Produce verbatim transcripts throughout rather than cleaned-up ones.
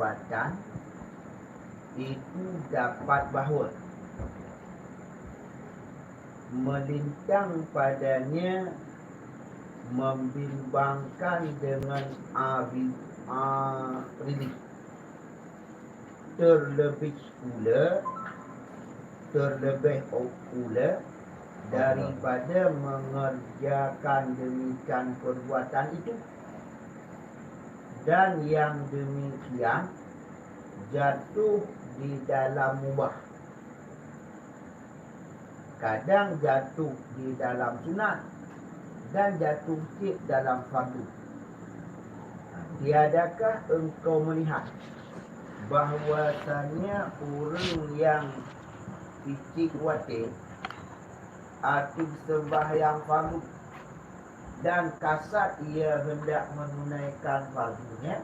perbuatan itu dapat bahwa melintang padanya membimbangkan dengan ari-, aridih, terlebih pula, terlebih pula daripada mengerjakan demikian perbuatan itu, dan yang demikian jatuh di dalam mubah, kadang jatuh di dalam sunat, dan jatuh cit dalam fardu. Tiadakah engkau melihat bahwasanya ureuëng nyang picik watée ateueh sembahyang fardu dan kasat ia hendak menunaikan fardunya,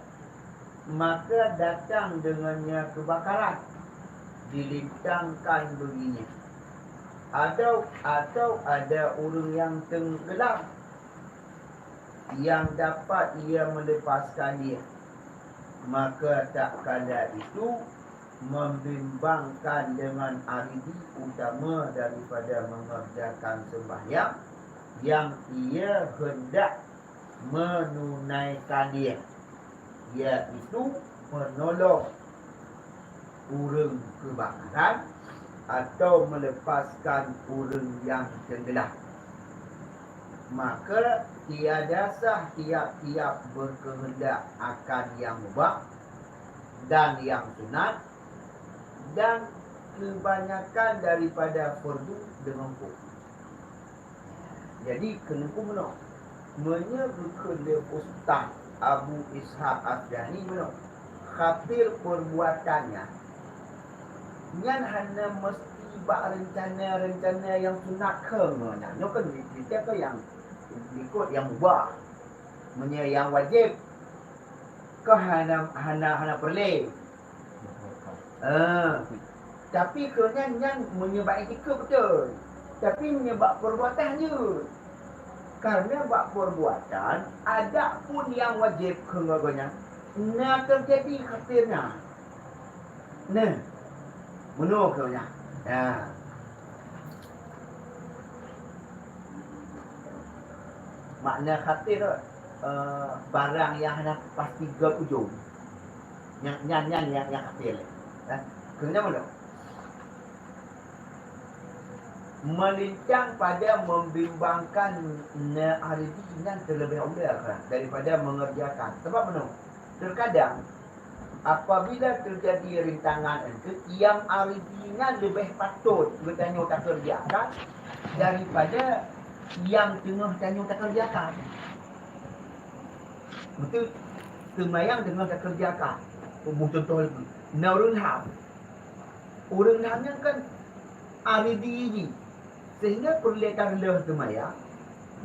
maka datang dengannya kebakaran, dilintangkan beuginya. Atau, atau ada ureuëng nyang tenggelam, nyang dapat ia melepaskan dia, maka tatkala itu membimbangkan dengan aridih utama daripada mengerjakan sembahyang nyang ia hendak menunaikan dia, yaitu menolong ureuëng kebakaran atau melepaskan ureuëng nyang tenggelam. Maka tiada sah tiap-tiap berkehendak akan nyang mubah dan nyang sunat, dan kebanyakan daripada fardu deungon kufur. Jadi, keuneuk meunoe, meunyoe geukheun lé Ustaz Abu Ishaq Asjani meunoe, khatir perbuatan nyan, nyan hana meusti bak reuncana-reuncana nyang sunat kheun meunan. Nyoe kan kita ke nyang ikut nyang mubah. Meunyoe nyang wajéb, keu hana, hana, hana peureulée. Ah, tapi keu nyan, nyan meunyoe bak itikeuet beutôi. Tapi meunyoe bak peubuatan jeuet. Karena bak peubuatan, adak pun nyang wajéb keu geuh nyan, na teujadi khatir nyan. Nah, meunoe keu nyan. Ya. Makna khatir, eh, barang nyang hana pasti gét ujong. Nyan, nyan, nyan nyang, nyang khatir. Eh, keu nyan meunoe. Melintang pada membimbangkan na aridih nyan terlebih aula daripada mengerjakan. Sebab meunoe, terkadang apabila terjadi rintangan engkeu, nyang aridih nyan leubeh patôt geutanyoe takeureujakan daripada nyang teungoh tanyoe takeureujakan. Beutôi, seumayang teungoh takeureujakan. Ubah contoh lagi. Na ureuëng ham. Ureuëng ham nyan kan aridih jih. Sehingga peureulée tareuleueh seumayang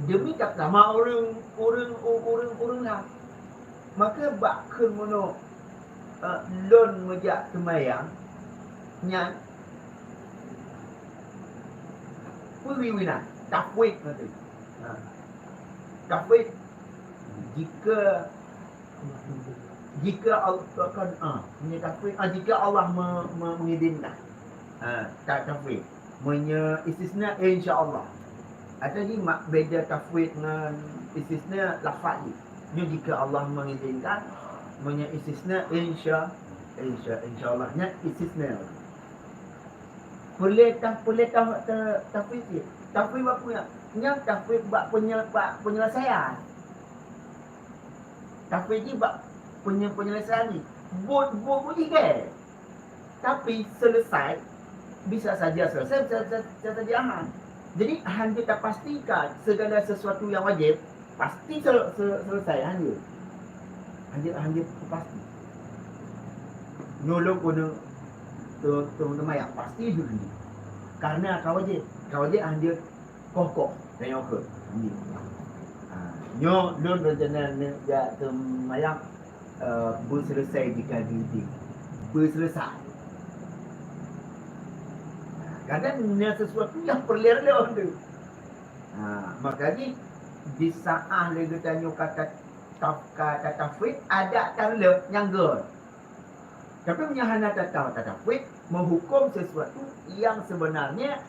demi taseulamat ureuëng, ureuëng, ureuëng, ureuëng nyan. Maka bak kheun meunoe, eh, lôn meujak seumayang nyan peue winan, tafwid nanti. Ha. Tafwid jika Jika Allah kan, ah, meunyoe tafwid, ah, jika Allah me-, me-, mengizinkan. Ah, ta-, tafwid. Meunyoe istisna, insya Allah. Atau jih mak beda tafwid ngon istisna lafaz jih. Nyoe jika Allah mengizinkan, meunyoe istisna, insya, insya, insya Allah. Nyan istisna. Peureulée taf-, peureulée taf-, ta-, tafwid jih. Tafwid bak peue? Nyan tafwid bak penye-, bak penyelesaian. Tapi jih bak penye-, penyelesaian jih, buet-buet jih gét. Tapi selesai, bisa saja selesai, bisa, bisa, bisa saja han. Jadi, han jeuet tapastikan segala sesuatu nyang wajéb pasti sel-, sel-, selesai, han jeuet. Han jeuet, han jeuet pasti. Nyoe lôn keuneuk teu-, teu-, teumayang, pasti jeuet. Karena ka wajéb, ka wajéb han jeuet koh-koh, tanyoe kheun. Ha, nyoe lôn rencana neuk jak seumayang, eh, beuseuleusoe jika di, di, beuseuleusoe. Kadang na sesuatu nyang peureulée lôn tu. Ha, maka jih di saat lé geutanyoe ka ta-, ta-, ka tatafwid, adak tareuleueh nyang gét. Tapi meunyoe hana tata-, tatapeuet, meuhuköm sesuatu nyang sebenarnya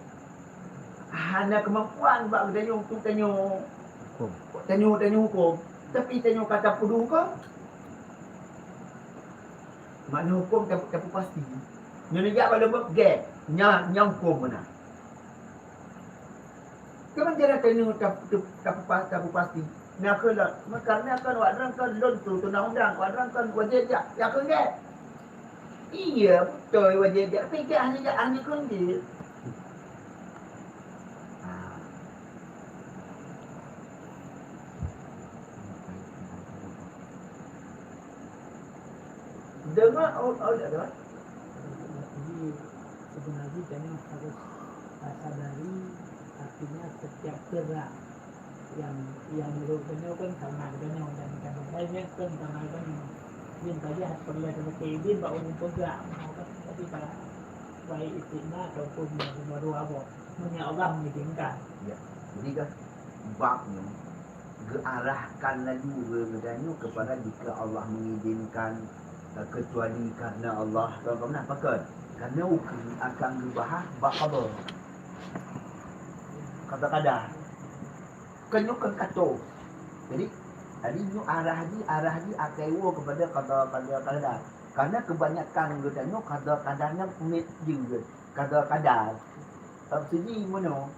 hana keumampuan bak geutanyoe untuk tanyoe, huköm, tanyoe huköm. Tapi tanyoe ka tapeuduek huköm. Makna huköm tape-, tapeupasti. Nyoe neujak bak leumbot gét, nya, nya huköm meunan. Keuman cara tanyoe tap-, tap-, tapeupasti. Na keuh lôn, meukarena kan awak droen kan lôn tu undang-undang, awak droen kan wajéb jak, ya keuh gét. Iya, beutôi wajéb jak, tapi gét hana jak, hana keuh jih. Ah. Deungon, oh, oh, deungon. Jadi, sebenarnya tanyoe harus, ah, sadari, artinya setiap gerak yang, yang menurut tanyoe kan karena tanyoe dan kadang lainnya kan karena tanyoe. Jadi, saja perlu ada izin bak ureueng peugah, tapi tak baik istimewa ataupun dua-dua boh. Meunyoe Allah mengizinkan. Ya. Jadi kan bab nyoe geuarahkan laju geutanyoe kepada jika Allah mengizinkan, eh, kecuali karena Allah, atau karena apa kan? Karena ukeue akan geubahas bab qada. Qada qadar. Kan nyoe kan kato. Jadi, jadi nyoe arah jih, arah jih akai woe kepada qada, qada, qadar. Karena kebanyakan geutanyoe qada qadar nyan mit jeuet, qada qadar. Siji meunoe,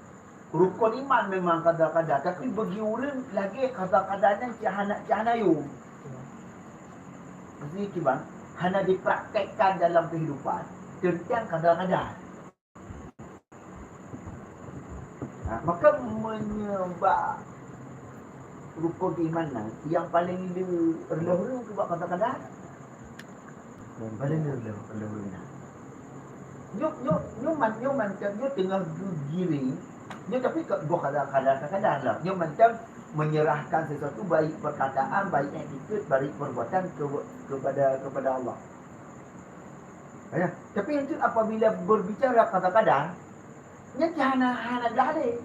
rukon iman memang qada qadar, tapi bagi ureueng lagèe qada qadar nyan cit hana, cit hana yum. Maksudnya kiban, hana dipraktekkan dalam kehidupan tentang qada qadar. Ha, maka meunyoe bak rukon iman nyan, nyang paleng le reuloh-reuloh keu bak qada qadar. Paleng le reuloh, reuloh-reuloh nyan. Nyoe, nyoe, nyoe man-, nyoe mantong, nyoe teungoh geugiring. Nyoe tapi ka-, boh qada qadar, qada qadar lah. Nyoe mantong menyerahkan sesuatu, baik perkataan, baik attitude, baik perbuatan ke-, kepada, kepada Allah. Ya, tapi itu apabila berbicara qada qadar, nyan cit hana, hana glah lé.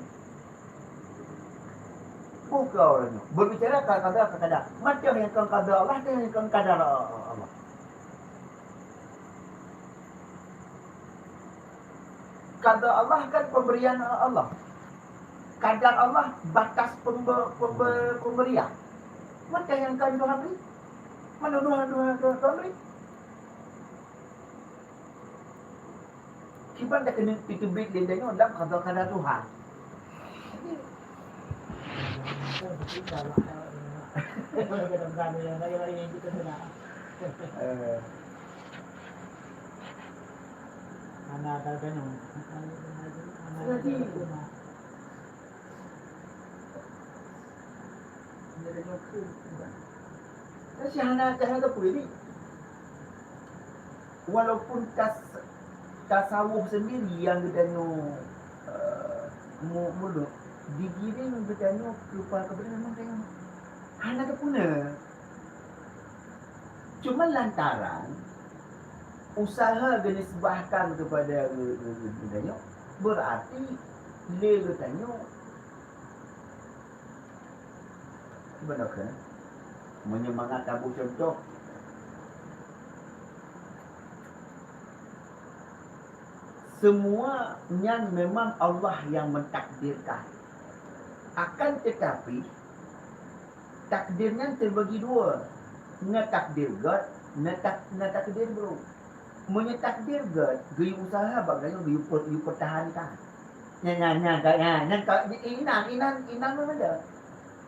Buka orang nyoe. Berbicara qada qadar, qada qadar. Mantong nyang kon qada Allah, mantong nyang kon qadar Allah. Qada Allah kan pemberian Allah. Qadar Allah batas pembe-, pembe-, pemberian. Mantong nyang kon Tuhan bri. Mana Tuhan, Tuhan, Tuhan bri? Kiban dak keuneuk teubiet lé tanyoe lam qada qadar Tuhan. Eh. Hana ata tanyoe. Jadi, Tapi hana, hana teupeu ni. Walaupun tas-, tasawuf sendiri nyang geutanyoe, eh, mu-, muluk, digiring geutanyoe keu pa-, kepada memang tanyoe hana teupeu na. Cuma lantaran usaha geunisbahkan kepada geu-, geu-, geu-, geutanyoe, berarti lé geutanyoe Beuna keuh, meunyoe mangat tabu cuntoh, semua nyan memang Allah nyang mentakdirkan. Akan tetapi, takdir nyan teubagi dua, na takdir gét, na tak-, na takdir brôk. Meunyoe takdir gét, geuyue useuha bak geutanyoe geuyue per-, geuyue peutahankan. Nyan, nyan, nyan, nyan, nyan ka, inan, inan, inan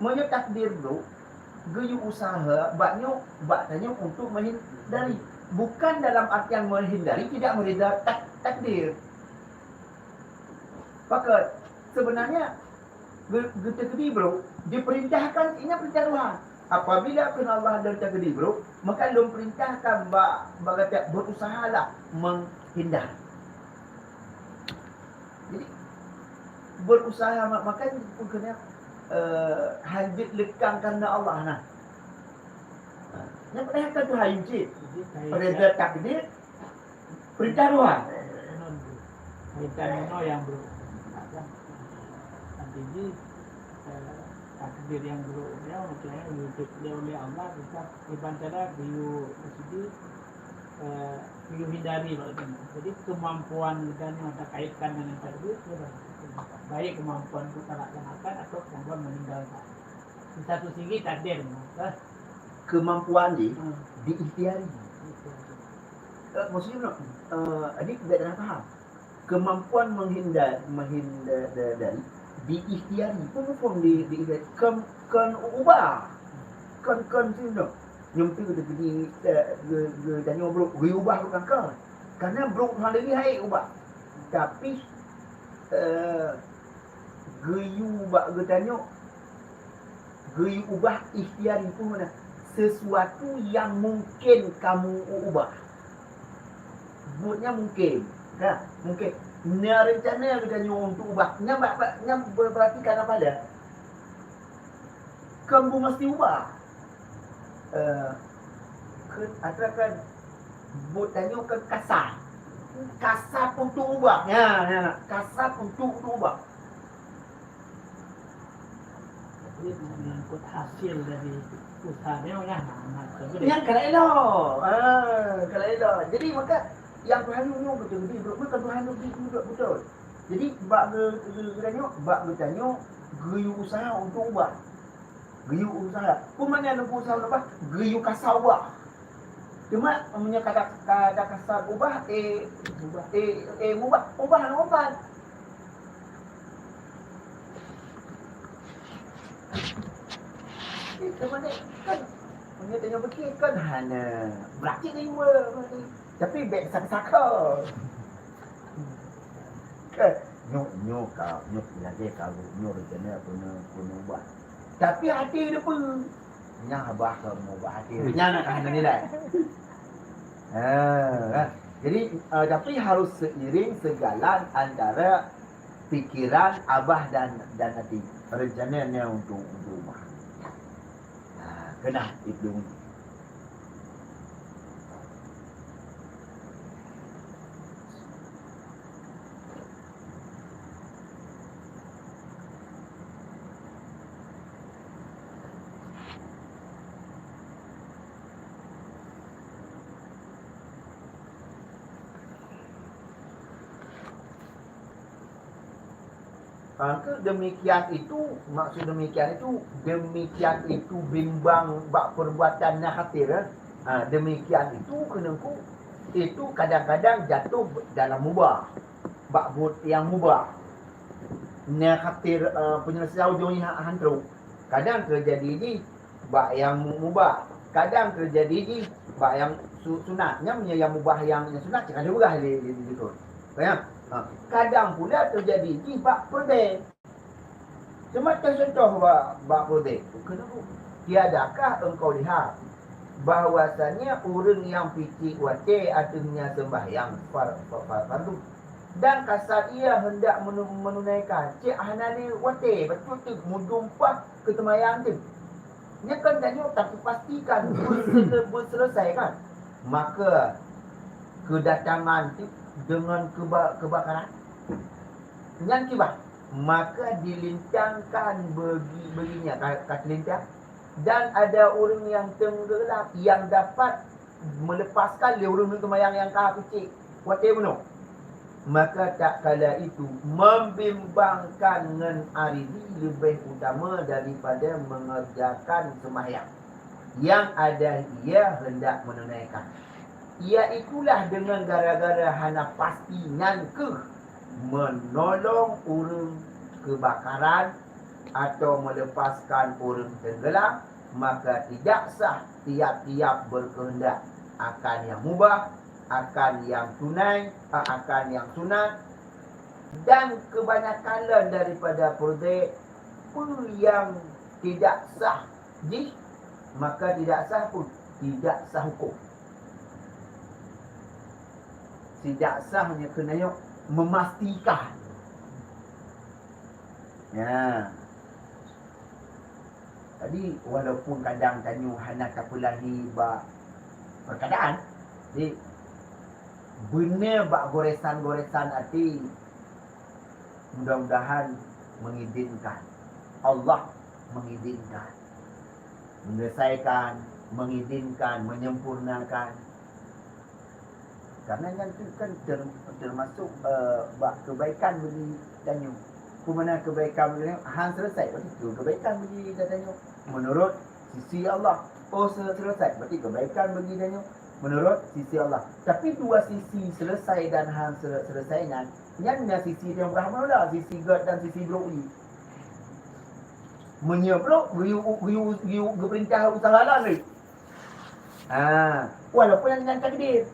meunyoe takdir brôk, geuyue useuha bak nyoe, bak tanyoe untuk menghindari. Bukan dalam artian menghindari tidak meridha tak-, takdir. Pakat, sebenarnya Geu-, geutakdir brôk, diperintahkan, ingat perintah Tuhan. Apabila kheun Allah lôn takdir brôk, maka lôn perintahkan bak, bak gata berusahalah menghindar. Jadi, berusaha ma-, maka pun kena, eh, hanjeuet lekang karena Allah nah. Nyang padahai kan Tuhan cit. Perintah takdir, Perintah Tuhan. Perintah nyoe nyang brôk. Artinya, eh, takdir nyang brôk nyoe, maksudnya, diutus lé Allah, kita iban cara geuyue, maksudnya, eh, Yuhindari, berarti. Jadi, kemampuan kita ni terkaitkan dengan takdir, baik kemampuan untuk melaksanakan atau kemampuan meninggalkan. Di satu segi takdir, maka kemampuan ni Hmm. diikhtiari. Ikhtiari. Eh, maksudnya, eh, adik tidak salah faham. Kemampuan menghindar, menghindar dari diikhtiari. Pun, pun di, di, kon, kon ubah. Kon, kon sinoe. Nyum tu kita pergi, eh, ge, ge, tanyoe brok, geuyue ubah bukan kon. Karena brok hana lagi hai ubah. Tapi, eh, geuyue bak geutanyoe, geuyue ubah ikhtiari pun mana? Sesuatu yang mungkin kamu ubah. Buatnya mungkin. Kan? Mungkin. Nah, rencana geutanyoe untuk ubah. Nyang bak, bak, nyang berarti kan apa dah? Kamu mesti ubah. Eh, ke, atakan buat tanyoe ke kasar. Kasar untuk ubah. Ya, ya. Kasar untuk ubah. Jadi, mengangkut hasil dari usaha dia lah. Nah, nah, Yang kalau elok. Ah, kalau elok. Jadi, maka yang Tuhan nyoe betul. Jadi, bukan Tuhan nyoe betul. Jadi, bak ge, ge, geutanyoe, bak geutanyoe, geuyue usaha untuk ubah. Geuyue usaha. Peue makna lôn usaha ubah? Geuyue kasar ubah. Cuma, meunyoe kada, kada kasar ubah, eh, eh, eh, mubah, ubah hana ubah. Eh, cuma ni, kan, meunyoe tanyoe pikir, kan hana. Beurati ni dua, berarti. Tapi bèk saka-saka. Kan, nyoe, nyoe ka, nyoe lagèe ka, nyoe rencana keuneuk, keuneuk ubah. Tapi até dia pun. Nyan abah ka meuubah até. Nyan nak hana nilai. Ha, kan. Jadi, eh, tapi harus seiring sejalan antara pikiran abah dan, dan até. Rencana nyan untuk, untuk ubah. Ha, keunah Ibnu Ha, ke demikian itu, maksud demikian itu, demikian itu bimbang bak perbuatan nyang khatir, eh. Ha, demikian itu keuneuk itu kadang-kadang jatuh dalam mubah, bak buet nyang mubah. Nyang khatir, eh, penyelesaian ujong nyan han trok. Kadang teujadi jih bak nyang mu-, mubah. Kadang teujadi jih bak nyang su-, sunat. Nyan meunyoe nyang mubah nyang, nyang sunat cit ka geupeugah lé, lé, lé, lé. Kan? Ha. Kadang pula teujadi jih bak peurdeh. Cuma contoh bak, bak peurdeh. Tiadakah engkau lihat bahwasanya ureuëng nyang picék watée ateueh nya sembahyang far-, far-, far-, fardu, dan kasar ia hendak menu-, menunaikan, cit hana lé watée, bacut teuk meudumpah keu seumayang teuk. Nyan kan tanyoe tapastikan beusele-, beuseuleusai kan? Maka keudatangan teuk deungon keuba-, keubakaran. Nyan kiban, maka dilintangkan bagi, baginya ka, ka teulintang, dan ada ureuëng nyang teunggelam nyang dapat meuleupaskan lé ureuëng seumayang nyang ka picék watée bunoe. Maka tatkala itu membimbangkan ngon Aridi leubeh utama daripada mengerjakan sembahyang yang ada ia hendak menunaikan. Iaitulah dengan gara-gara hana pasti nyan keuh menolong ureuëng keubakaran atau meuleupaskan ureuëng teunggelam, maka tidak sah tiap-tiap beukeuheundak akan nyang mubah, akan nyang tunai, a, akan nyang sunat, dan keubanyakan lom daripada peurdeh peue nyang tidak sah jih, maka tidak sah pun, tidak sah huköm. Tidak sah nyan keuneuk meumastikan. Ya. Jadi, walaupun kadang tanyoe hana tapeulahi bak peukadaan, jadi, beuna bak goresan-goresan até, mudah-mudahan mengizinkan. Allah mengizinkan. Menyelesaikan, mengizinkan, menyempurnakan. Karena nyan tu kan ter-, termasuk, eh, bak kebaikan bagi tanyoe. Peue makna kebaikan bagi tanyoe? Han selesai, berarti tu kebaikan bagi tanyoe. Menurut sisi Allah. Oh, se-, selesai, berarti kebaikan bagi tanyoe. Menurut sisi Allah. Tapi dua sisi selesai dan han se-, selesai nyan, nyan na sisi nyang beurah meunoe, sisi gét dan sisi brok jih. Meunyoe brok, geuyue, geuyue, geuyue geupeurintah usaha laén. Ha, walaupun nyan, nyan takdir.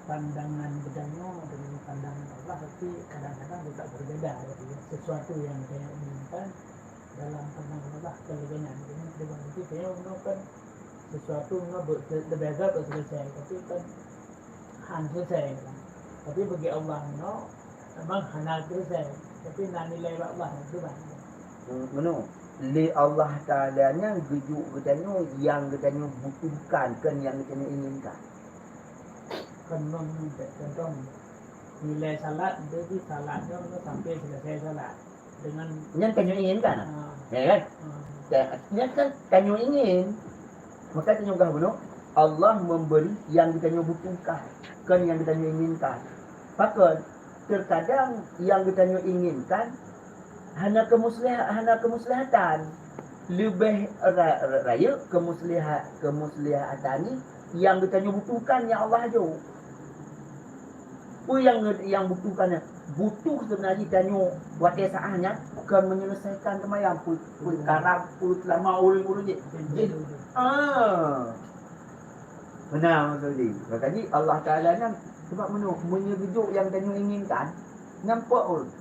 Pandangan geutanyoe dengan pandangan Allah pasti kadang-kadang juga berbeda, gitu ya. Sesuatu yang geutanyoe inginkan dalam pandangan Allah kelebihan. Jadi, dengan itu, geutanyoe kan sesuatu nyoe be-, leubeh gét beu selesai, tapi kan han selesai kan. Tapi bagi Allah nyoe memang hana selesai, tapi na nilai bak Allah, gitu kan. Hmm, meunoe. Lé Allah Taala nyan geujok geutanyoe nyang geutanyoe butuhkan, kon nyang geutanyoe inginkan. Kon meunan, contoh, nilai salat, jadi salat nyoe sampai selesai salat. Dengan nyan tanyoe inginkan. Ah. Ya kan? Ah. Ya, nyan kan tanyoe ingin. Maka tanyoe peugah bunoe, Allah memberi nyang geutanyoe butuhkan, kon nyang geutanyoe inginkan. Pakon? Terkadang nyang geutanyoe inginkan hana kemusliha-, hana kemuslihatan. Leubeh ra-, ra-, rayeuk kemusliha-, kemuslihatan nyan nyang geutanyoe butuhkan nyang Allah jok. Peue nyang, nyang butuhkan nyan? Butuh seubeuna jih tanyoe watée saát nyan kon menyelesaikan seumayang, peu-, peukaram, peuseulamat ureuëng-ureuëng jih. Jih, ah. Meunan maksud jih. Maka jih Allah Taala nyan, sebab meunoe, meunyoe geujok nyang tanyoe inginkan, nyan pok ureuëng.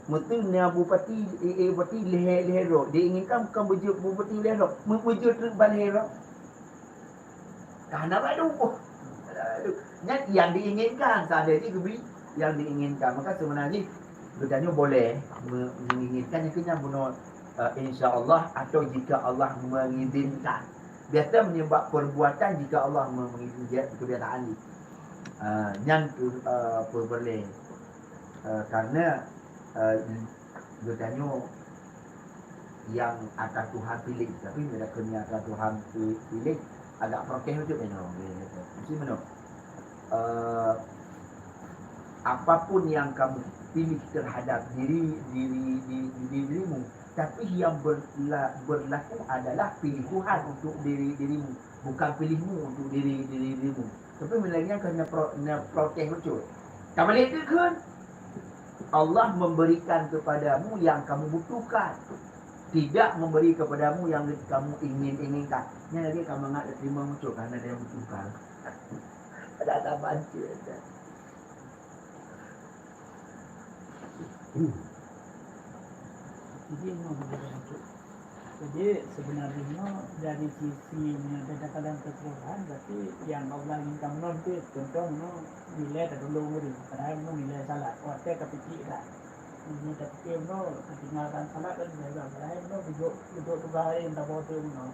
Meuteuna bupati, eh, eh, bupati lhée, lhée droe. Diinginkan bukan beujeuet bupati lhée droe, meu-, beujeuet treuk ban lhée droe. Ka hana badu. Nyan nyang diinginkan, saja jih geubri nyang diinginkan. Maka seubeuna jih geutanyoe boleh me-, menginginkan nyang keu nyan bunoe, eh, insya Allah atau jika Allah mengizinkan. Biasa meunyoe bak perbuatan jika Allah me-, mengizinkan, kebiasaan jih. Ah, nyan tu, eh, peureulée. Eh, karena, eh, geutanyoe nyang akan Tuhan pilih, tapi bila keu nyang akan Tuhan pi-, pilih, agak protes bacut nyoe. Mesti meunoe. Eh, apapun yang kamu pilih terhadap diri, diri, di, di dirimu, tapi yang berla-, berlaku adalah pilih Tuhan untuk diri, dirimu, bukan pilihmu untuk diri, diri, dirimu. Tapi meunyoe lagée nyan keuh na pro-, na protes bacut. Tabalek dikheun, Allah memberikan kepadamu yang kamu butuhkan, tidak memberi kepadamu yang kamu ingin-inginkan. Nyan lagée ka mangat teurimong bacut, ka hana nyang butuhkan. Ada-ada banci aja. Jadi, nyoe begitu. Jadi, sebenarnya nyoe dari sisi meunyoe kadang-kadang keseluruhan, berarti yang Allah inginkan meunan tu, contoh meunan nilai tadulong ureuëng, padahai meunan nilai salat. Watée tapikir dah. Meunyoe tapikir meunan, tatinggalkan salat dan sebagainya. Padahai meunan duduk, duduk tugaih laén taboh tu meunan.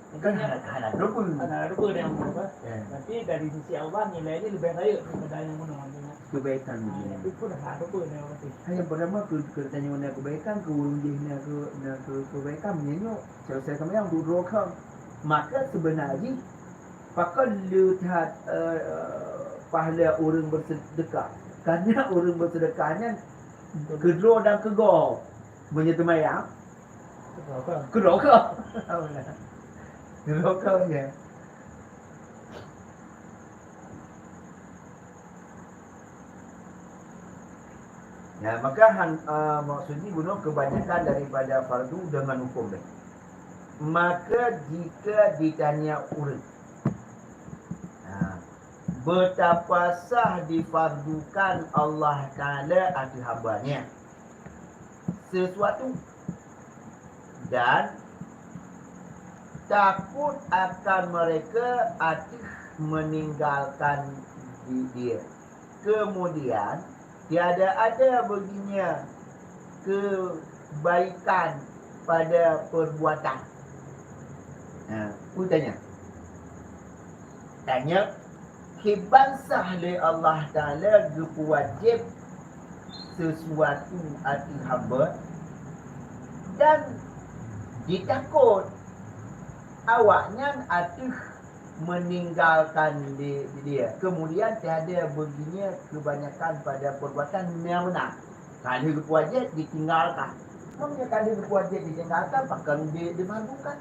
Kan hana, hana rupa. Hana rupa dia yang berubah. Ya. Tapi dari sisi Allah, nilai ni lebih baik daripada yang mana-mana. Kebaikan. Ha, dia. Itu pun hana rupa dia berarti. Hai, yang pertama, ke, ke tanya mana kebaikan, ke ureuëng jih na ke, na ke kebaikan, meunyoe selesai seumayang, duduk rokok. Maka sebenarnya, pakon le that, eh, pahala ureuëng bersedekah. Karena ureuëng bersedekah nyan keudroe dan keugoe. Meunyoe seumayang, keudroe ka. Keudroe ka. Keudroe ka, ya. Ya, maka han, eh, maksud jih bunoe kebanyakan daripada fardu dengan hukum deh. Maka jika ditanya ureuëng, ha, betapa sah difardukan Allah Taala ateueh hamba-Nya sesuatu, dan takut akan mereka ateueh meninggalkan di-, dia. Kemudian, tiada ada baginya kebaikan pada perbuatan. Ha, ku tanya. Tanya, kiban sah lé Allah Taala geupeuwajéb sesuatu ateueh hamba dan ditakot Awaknyan ateueh meninggalkan di, di dia. Kemudian tiada baginya kebanyakan pada perbuatan yang benar. Ka lheueh geupeu wajéb ditinggalkan. Meunyoe ka lheueh geupeu wajéb ditinggalkan, pakon di, difardukan.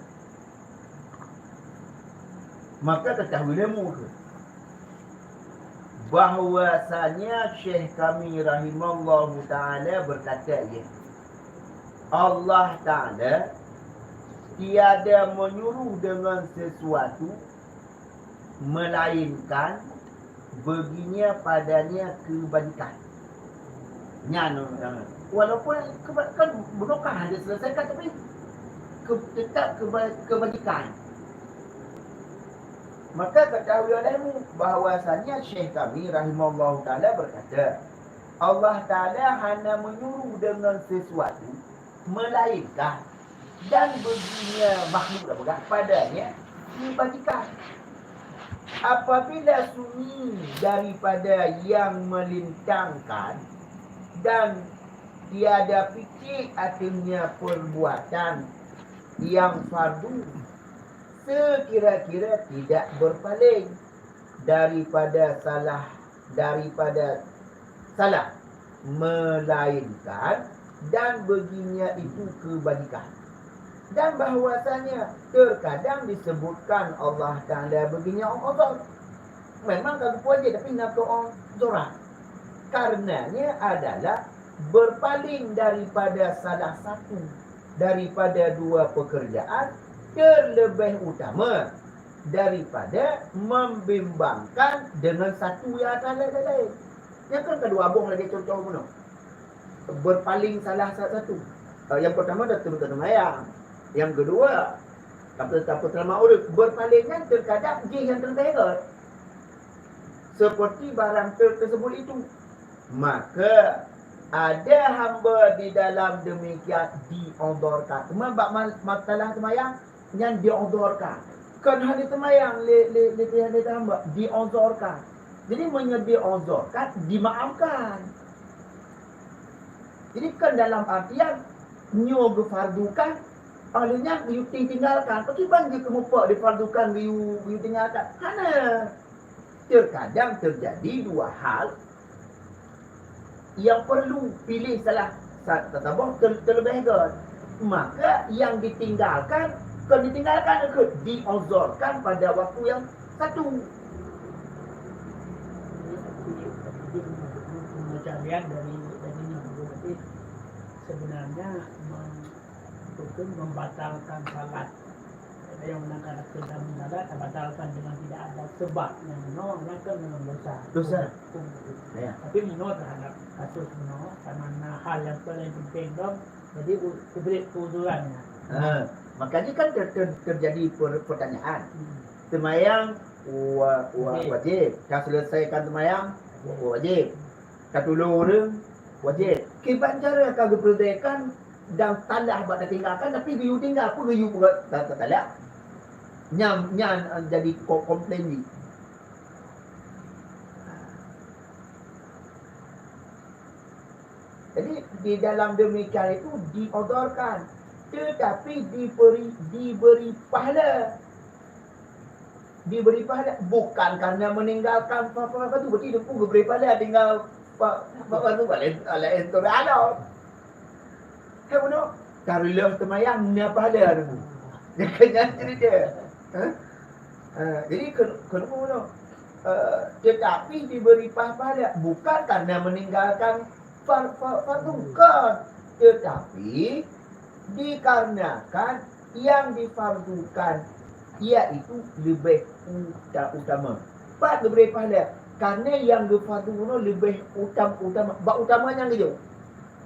Maka ketahui lé mu keuh bahwasanya Syekh kami rahimallahu taala berkata, ya, Allah Taala tiada menyuruh dengan sesuatu melainkan baginya padanya kebajikan. Nyan, eh, walaupun keba-, kan bunoe ka diselesaikan, tapi ke-, tetap keba-, kebajikan. Maka ketahui olehmu bahwasanya Syekh kami rahimahullahu taala berkata, Allah Taala hana menyuruh dengan sesuatu melainkan dan baginya makhluk dah peugah padanya kebajikan. Apabila sunyi daripada yang melintangkan dan tiada picik ateuehnya perbuatan yang fardu, sekira-kira tidak berpaling daripada salah, daripada salah, melainkan dan baginya itu kebajikan. Dan bahwasanya terkadang disebutkan Allah Taala baginya uzur. Memang ka geupeu wajéb, tapi na keu uzuran. Karenanya adalah berpaling daripada salah satu daripada dua pekerjaan terlebih utama daripada membimbangkan dengan satu yang akan lain-lain. Nyan kan ka dua boh lagèe contoh bunoe. Berpaling salah sa-, satu. Eh, yang pertama dah turun ke sembahyang. Yang kedua, tapi, tapi selama urip, berpaling kan terkadang jih yang terlebih hebat. Seperti barang ter-, tersebut itu. Maka, ada hamba di dalam demikian diuzurkan. Cuma bak ma-, masalah sembahyang, nyan diuzurkan. Kon hana teumayang lé, lé, lé, lé, lé hamba, diuzurkan. Jadi, meunyoe diuzurkan, dimaafkan. Jadi, kon dalam artian nyoe geufardukan, óh lheueh nyan geuyue tinggalkan. Pakriban jih keu muphom difardukan geuyue, geuyue tinggalkan? Hana. Terkadang terjadi dua hal yang perlu pilih salah sa-, saboh ter-, terlebih göt. Maka yang ditinggalkan, kon ditinggalkan, diuzurkan pada waktu yang satu. Jadi, aku, aku, aku macam lihat dari, dari ni, berarti sebenarnya mem-, betul membatalkan salat. Ada yang menangkan akal dalam salat, batalkan dengan tidak ada sebab yang no, maka memang dosa. Dosa. Hukum itu. Ya. Tapi menurut terhadap kasus no, karena hal yang paling penting dong, jadi u-, kubrit keuzurannya. Ha, makanya kan ter-, ter-, terjadi per-, pertanyaan. Hmm. Semayang wa-, wa-, Wajib. Wajib. Dah selesaikan semayang, Wajib. Wajib. Ka tulông ureueng, wajib. Kiban cara ka geupeureuntèekan dan salah bak tatinggalkan, tapi geuyue tinggai, peue geuyue buet ta-, ta-, salah. Nyan, nyan, eh, jadi ko-, komplain jih. Jadi, di dalam demikian itu diuzurkan, tetapi diberi, diberi pahala. Diberi pahala bukan karena meninggalkan fa-, fa-, fardu, berarti dia pun diberi pahala tinggal fa-, fa-, fardu balik, balik turun alam. Hai bunoe, ka reuloh teumayang na pahala tu. Nyan cerita. Ha? Ha, jadi keu-, keuneuk bunoe. Eh, tetapi diberi pa-, pahala bukan karena meninggalkan far-, fa-, fardu, kon, tetapi dikarenakan yang difardukan iaitu leubeh uta-, utama. Pat geubri pahala? Karena yang geufardu nyoe leubeh utam-, utama. Bak utama nyang geujok.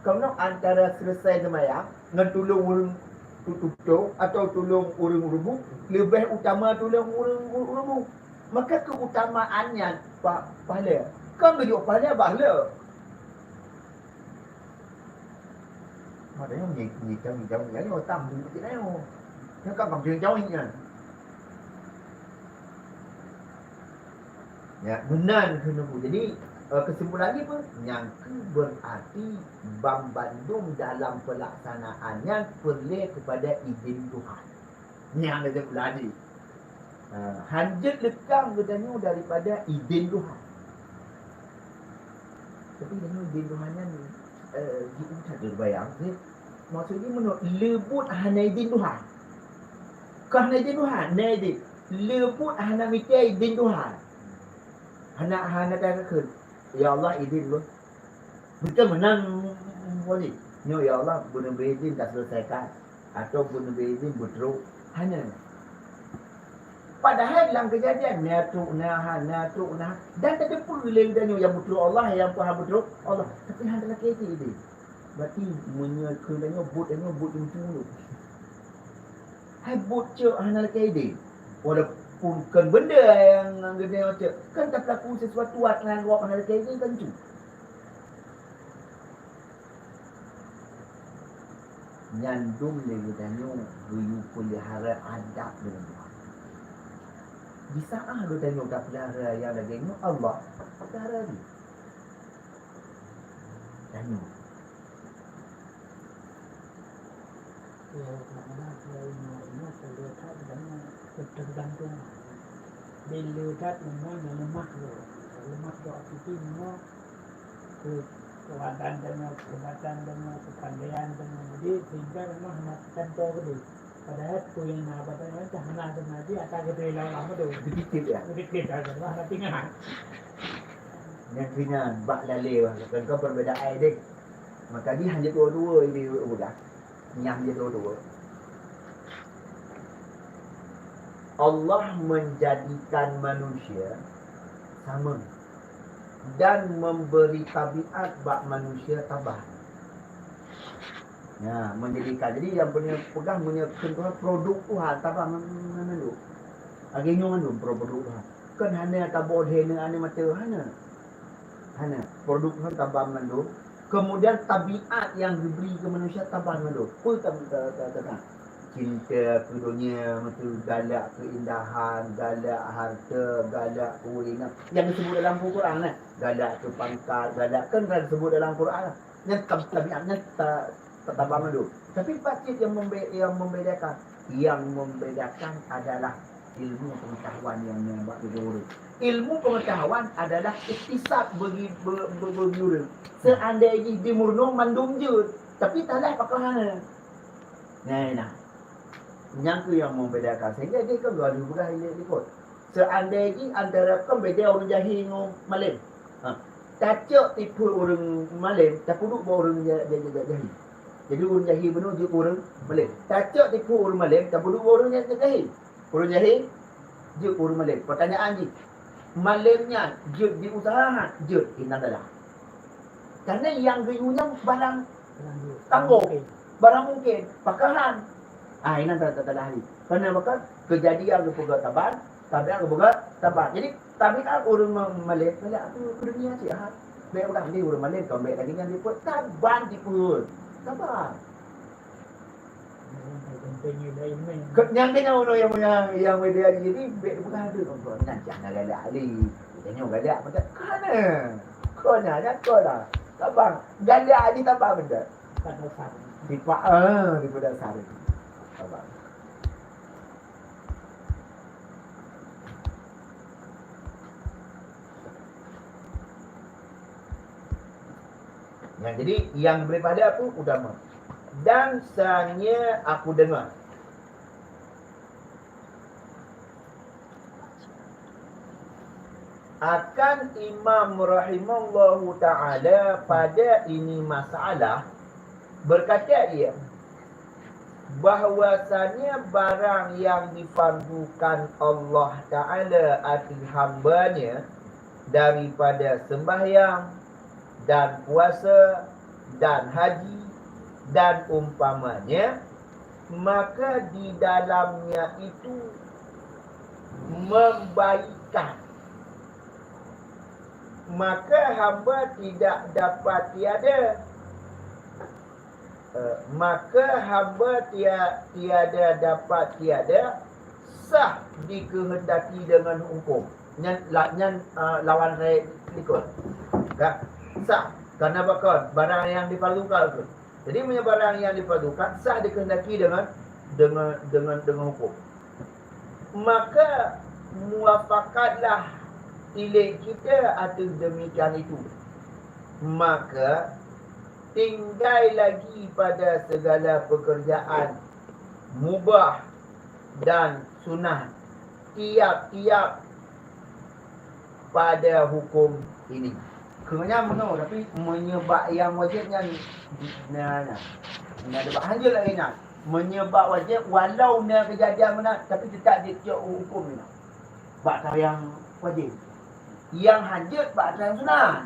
Kamoe antara selesai seumayang ngon tulông ureueng tu-, tutong atau tulông ureueng rubuh, leubeh utama tulông ureueng ru-, rubuh. Maka keutamaan nyan pa-, pahala. Kon geujok pahala bak pahala. Maknanya nyi-, nyi-, jauh-jauh nyan, oh, tam, nyi-, nyi-, nyi-, nyan kan bang jauh-jauh nyan. Ya, meunan keuneuk. Jadi, eh, kesimpulan jih peue? Nyang keu berarti banmandum dalam pelaksanaan nyan peureulèe kepada izin Tuhan. Nyang lagèe bulan jih. Ha, hanjeuet leukang geutanyoe daripada idin Tuhan. Tapi geutanyoe idin Tuhan nyan, eh, jiôh that teubayang, ya. Maksud jih meunoe, le buet hana idin Tuhan. Ka hana idin Tuhan, na idin. Le buet hana mita idin Tuhan. Hana, hana takheun, "Ya Allah, idin lôn." Beutôi meunan, boleh. Nyoe, "Ya Allah, beuneubri idin taseuleusaika," atau "Beuneubri idin beutrok." Hana. Padahai lam keujadian, na trok, na han, na trok, na han. Dan tateupeue lé geutanyoe nyang beutrok Allah, nyang peuhah beutrok Allah. Tapi hana lakèe cit idin. Berarti meunyoe keu tanyoe, buet tanyoe, buet lucu tu. Hai buet cok hana lakèe idin. Walaupun kon benda nyang geutanyoe cok, kan tapeulaku sesuatu atra gob hana lakèe idin kan lucu. Nyan dum lé geutanyoe geuyue peulihara adab deungon Tuhan. Di saat geutanyoe tapeulihara nyang lagèe nyoe, Allah peulihara lé tanyoe. Ya, kadang-kadang saya ingat-ingat, saya lihat geutanyoe tergantung. Bila that memang nyang leumah tu. Leumah tu aktif memang Keu-, keuadaan tanyoe, keuhebatan tanyoe, keupandaian tanyoe. Jadi, sehingga memang hana teucantô keudeh. Padahai peue nyang na bak tanyoe nyan hana seungaja ata keudeh lam Allah tu. Sedikit, ya. Sedikit saja, hana tinggai. Nyang keunan bak lalé, kan kau perbedaan deh. Maka jih hana dua-dua ini udah. Nyang jeuet dua-dua. Allah menjadikan manusia sama dan memberi tabiat bak manusia tabah. Nah, menjadikan. Jadi, nyang punya peugah meunyoe keu Tuhan, produk Tuhan, tabah man-, man-, mandum. Lagèe nyoe mandum produk Tuhan. Kan hana tabah lhèe neu aneuk mata, hana. Hana. Produk Tuhan tabah mandum. Kemudian tabiat nyang geubri keu manusia tabah mandum. Peue tab-, ta-, ta-, ta-, ta-, cinta keu donya, meutu galak keuindahan, galak harta, galak keuuringan. Nyang geusebut dalam Quran, eh. Galak keu pangkat, galak, kan ka geusebut dalam Quran. Nyan tab-, tabiat nyan ta-, ta-, tabah mandum. Tapi pakcit nyang membe-, nyang membedakan? Nyang membedakan adalah ilmu pengetahuan nyang, nyang bak tujoh ureueng. Ilmu pengetahuan adalah iktisab bagi, be-, be-, bagi ureueng. Seandai jih dimeurunoe mandum jeuet, tapi talah pakon hana. Nah, nah. Nyang tu nyang membedakan. Sehingga jih kan gadoh peugah ilek likot. Seandai jih antara kan beda ureueng jahé ngon malém. Ha. Tacok tipeue ureueng malém, tapeuduek bak ureueng ja-, ja-, ja-, jahé. Jadi ureueng jahé bunoe jeuet keu ureueng malém. Tacok tipeue ureueng malém, tapeuduek bak ureueng ja-, jahé. Ureueng jahé jeuet keu ureueng malém. Pertanyaan jih, malém nyan jeuet di usaha han? Jeuet, inan dalah. Karena nyang geuyue nyan barang tanggong, barang mungken, pakon han. Ah, inan ta-, ta-, talah lé. Karena pakon? Keujadian geupeugah tabah, tabiat geupeugah tabah. Jadi, tabiat ureueng ma-, malém, malém tu keu dunia cit, ha. Bèk udah lé ureueng malém, kon bèk lagèe nyan jipeuet, tabah jipeuet. Tabah. Ke-, nyang keuh nyan uroe nyang, nyang, nyang meudeh jadi, bèk peugah tu, "Oh, nyan cit hana galak lé." Tanyoe galak, mantap. Ka na. Ka na, nyan ka lah. Tabah. Galak jih tabah benda. Pada dasar. Sifat, ah, daripada dasar. Tabah. Nah, jadi yang daripada aku utama. Dan sanya aku dengar. Akan Imam rahimallahu ta'ala pada ini masalah, berkata ia, bahwasanya barang yang difardukan Allah Ta'ala atas hamba-Nya daripada sembahyang dan puasa dan haji dan umpamanya, maka di dalamnya itu membaikan, maka hamba tidak dapat tiada, eh, maka hamba tia-, tiada dapat tiada sah dikehendaki dengan hukum. Nyan la-, nyan, eh, lawan raya likot. Ka? Sah. Karena pakon? Barang yang difardukan tu. Jadi, meunyoe barang yang difardukan sah dikehendaki dengan dengan, dengan, dengan hukum. Maka muafakatlah ilée kita ateueh demikian itu. Maka tinggai lagi pada segala pekerjaan mubah dan sunat tiap-tiap pada hukum ini. Keu nyan meunoe, tapi meunyoe bak nyang wajéb nyan, na, na, na, na, bak hanjeuet lagée nyan. Meunyoe bak wajéb, walau na keujadian meunan, tapi teutap jicok huköm nyan. Bak cara nyang wajéb. Nyang hanjeuet bak cara nyang sunat.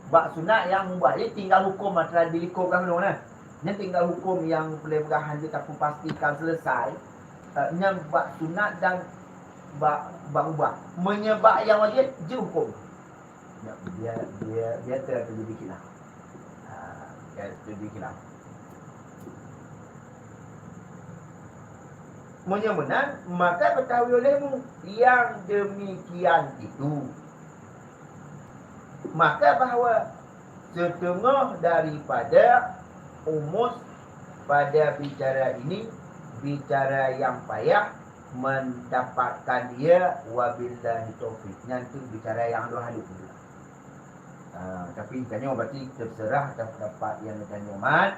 Bak sunat nyang mubah, jadi tinggai huköm atra dilikot kan lôn na. Nyan tinggai huköm nyang boleh peugah hanjeuet tapeupastikan selesai. Eh, nyan bak sunat dan bak, bak mubah. Meunyoe bak nyang wajéb, jeuet huköm. Ya, biar, biar, biar ter-, terjadi khilaf. Ha, biar terjadi khilaf. Meunyoe meunan, maka ketahui olehmu yang demikian itu. Maka bahwa setengah daripada umus pada bicara ini, bicara yang payah mendapatkan dia, wabillahi taufik. Nyan tu bicara yang halus-halus. Ah, tapi tanyoe berarti terserah atas pendapat yang tanyoe mat.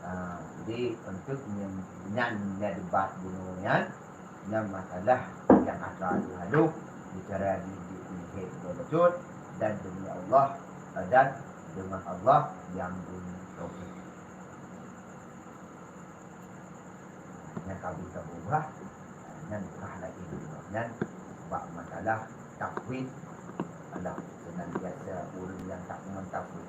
Ah, jadi untuk nyan, nyan, nyan debat bunoe nyan, nyan masalah yang atra halus-halus, bicara di, di, di, di, dan demi Allah, dan dengan Allah yang beri taufik. Nyang ka beurubah, nyan kah lagée nyan bak masalah tafwid. Alah, senantiasa ureuëng nyang tak meutafwid.